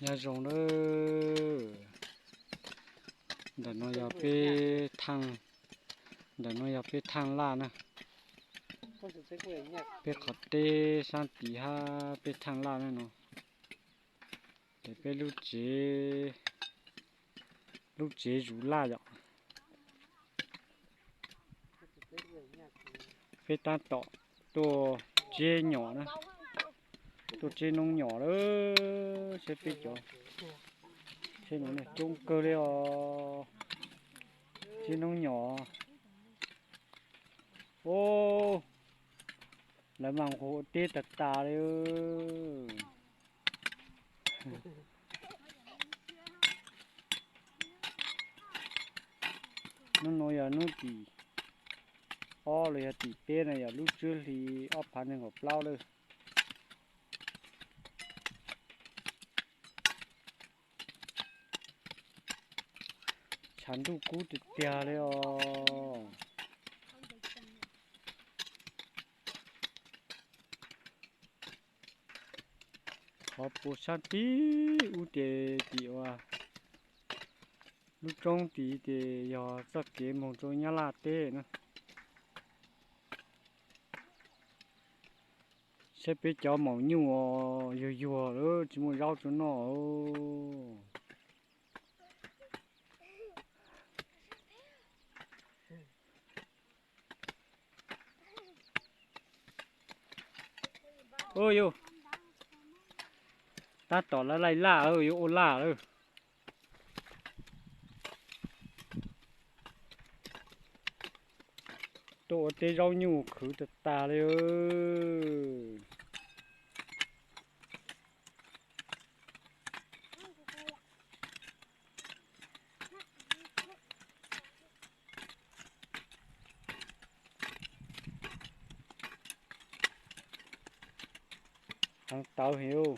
Nyob zoo na, ntawm no yog peb thaaj, ntawm no yog peb thaaj laj na. Peb qhov teb saab tim hab peb thaaj laj na no. Ces peb lub tsev, lub tsev zuv laj yom. Peb tab tom tuaj tseb nyom na, tuaj tseb noob nyom lawm, saib peb cov, saib no coob kawg li os, tseb noob nyom. Os, lawv mas nqus ua teb tag tas li. Hnub no yog hnub tim ob los yog tim peb na, yog lub tswb hli ob phav nees nkaum plaub lawm. Tshav ntuj kub tiag tiag li os. Qhov puas saab tib ub ces tim uas lub roob tid ces yog txoj kev moog rua Nyab Laj teb na. Saib peb cov maum nyuj yuag yuag lawm tsis muaj zaub rua noj. Yus, tab tom lawv laij laj yuav ua laj lawm. Tuaj ua teb zaub nyuj khwv tag tag li. Heev tawv heev.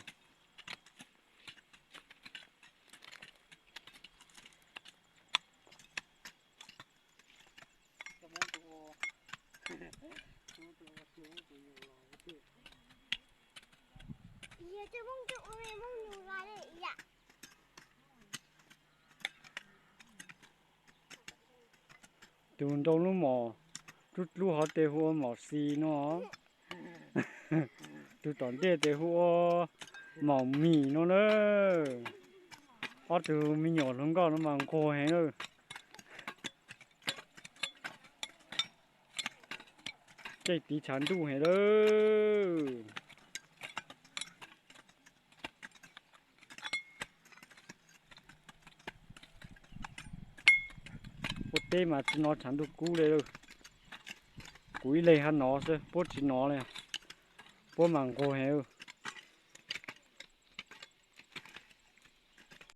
Tus nrau lub mom dlub dlub hov tes hu ua mom xis no. Tus tom ntej tes hu ua mom mis no na. Ob tug me nyuam hluas nkauj no mas nquag heev lawm. Caij tiv tshav ntuj heev lawm. Ua teb mas tsis hnov tshav ntuj kub li. Kuv ib leeg hab hnov xwb, puab tsis hnov li. Puab mas nquag heev.